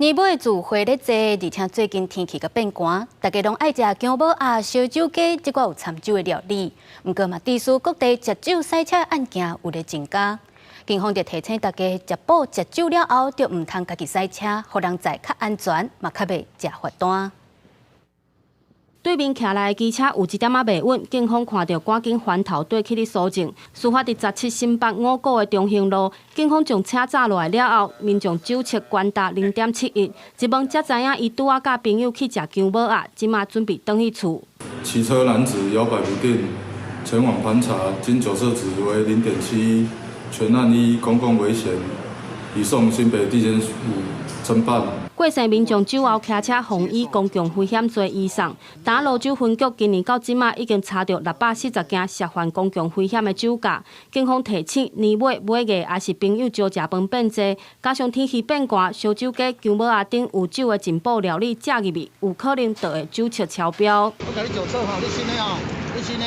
年尾聚會咧濟，而且最近天氣閣變寒，大家攏愛食薑母鴨、燒酒雞，這寡有摻酒的料理。毋過嘛，致使各地食酒駛車案件有咧增加。警方就提醒大家，食補食酒了後，就毋通家己駛車，予人載較安全，嘛較袂食罰單。對面徛來的機車有一點仔袂穩，警方看著趕緊翻頭對去咧搜證。事發佇17新北五股的中興路，警方將車閘落來了後，民眾酒測懸達0.71，一問才知影，伊拄仔佮朋友去食薑母鴨，這馬準備轉去厝。騎車男子搖擺不定，前往盤查，經酒測值為0.71，全案依公共危險，移送新北地檢署偵辦。過身民眾酒後騎車，予以公共危險罪移送。台蘆洲分局今年到這馬已經查著640件涉犯公共危險的酒駕。警方提醒，年尾尾牙抑是朋友招食飯變濟，加上天氣變寒，燒酒雞、薑母鴨等有酒的進補料理食入去，有可能就會酒測超標。我共你酒測吼，你信的哦，你信的。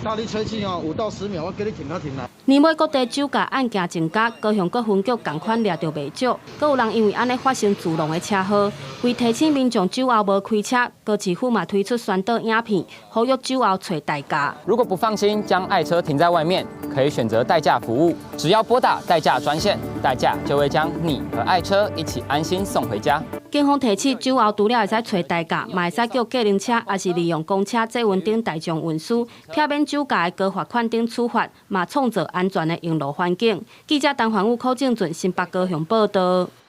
大力吹氣哦，5到10秒，我叫你停就停啦。年尾各地酒駕案件增加，高雄各分局仝款掠著袂少，閣有人因為按呢發生自挵的車禍。為提醒民眾酒後無開車，高市府嘛推出宣導影片，呼籲酒後揣代駕。如果不放心將愛車停在外面，可以選擇代駕服務，只要撥打代駕專線，代駕就會將你和愛車一起安心送回家。警方提醒，酒後除了會使揣代駕，嘛會使叫計程車，抑是利用公車、捷運等大眾運輸，避免酒駕的高罰款等處罰，嘛創造安全的用路環境。記者陳環武、柯正俊新北高雄報道。